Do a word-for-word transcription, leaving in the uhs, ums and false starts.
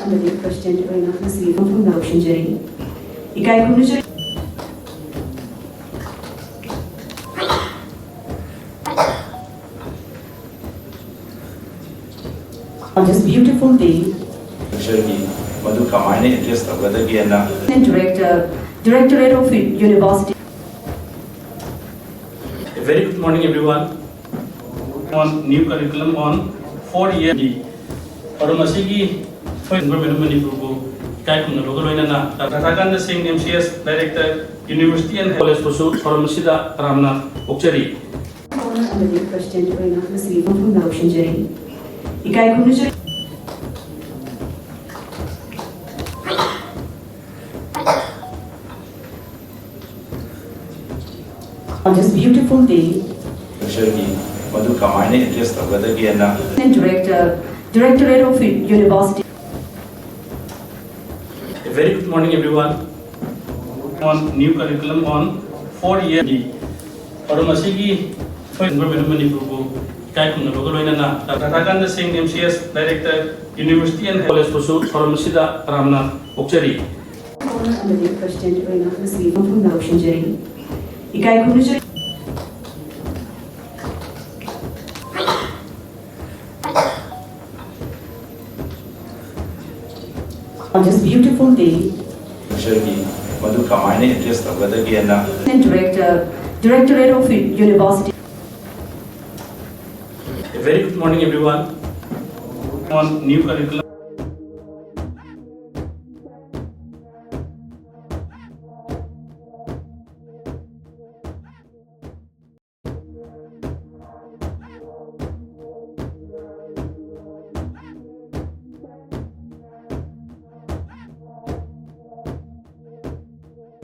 ꯑꯃꯗꯤ ꯄ꯭ꯔꯁꯤꯗꯦꯟꯠ ꯑꯣꯏꯅ ꯉꯁꯤꯒꯤ ꯃꯐꯝꯗ ꯂꯧꯁꯤꯟꯖꯔꯤ꯫ ꯏꯀꯥꯏ ꯈꯨꯝꯅꯖꯔꯤ꯫ On this beautiful day, ꯁꯔꯒꯤ ꯃꯗꯨ ꯀꯃꯥꯏꯅ address ꯇꯧꯒꯗꯒꯦꯅ꯫ Director, Directorate of University. A very good morning, everyone. On new curriculum on four year. ꯊꯧꯔꯝ ꯑꯁꯤꯒꯤ ꯑꯩꯈꯣꯏ ꯒꯣꯔꯃꯦꯟ ꯑꯣꯐ ꯃꯅꯤꯄꯨꯔꯕꯨ ꯏꯀꯥꯏ ꯈꯨꯝꯅꯕꯒ ꯂꯣꯏꯅꯅ doctor ꯔꯥꯙꯥꯀꯥꯟꯇ Singh, M C S director, university and ꯀꯣꯂꯦꯖꯄꯨꯁꯨ ꯊꯧꯔꯝ ꯑꯁꯤꯗ ꯇꯔꯥꯝꯅ ꯑꯣꯛꯆꯔꯤ꯫ ꯑꯃꯗꯤ ꯄ꯭ꯔꯁꯤꯗꯦꯟꯠ ꯑꯣꯏꯅ ꯉꯁꯤꯒꯤ ꯃꯐꯝꯗ ꯂꯧꯁꯤꯟꯖꯔꯤ꯫ ꯏꯀꯥꯏ ꯈꯨꯝꯅꯖꯔꯤ꯫ On this beautiful day, ꯁꯔꯒꯤ ꯃꯗꯨ ꯀꯃꯥꯏꯅ address ꯇꯧꯒꯗꯒꯦꯅ꯫ Director, Directorate of University. A very good morning, everyone. On new curriculum on four year. ꯊꯧꯔꯝ ꯑꯁꯤꯒꯤ ꯑꯩꯈꯣꯏ ꯒꯣꯔꯃꯦꯟ ꯑꯣꯐ ꯃꯅꯤꯄꯨꯔꯕꯨ ꯏꯀꯥꯏ ꯈꯨꯝꯅꯕꯒ ꯂꯣꯏꯅꯅ doctor ꯔꯥꯙꯥꯀꯥꯟꯇ Singh, M C S director, university and ꯀꯣꯂꯦꯖꯄꯨꯁꯨ ꯊꯧꯔꯝ ꯑꯁꯤꯗ ꯇꯔꯥꯝꯅ ꯑꯣꯛꯆꯔꯤ꯫ ꯑꯃꯗꯤ ꯄ꯭ꯔꯁꯤꯗꯦꯟꯠ ꯑꯣꯏꯅ ꯉꯁꯤꯒꯤ ꯃꯐꯝꯗ ꯂꯧꯁꯤꯟꯖꯔꯤ꯫ ꯏꯀꯥꯏ ꯈꯨꯝꯅꯖꯔꯤ꯫ On this beautiful day, ꯁꯔꯒꯤ ꯃꯗꯨ ꯀꯃꯥꯏꯅ address ꯇꯧꯒꯗꯒꯦꯅ꯫ Director, Directorate of University. A very good morning, everyone. On new curriculum.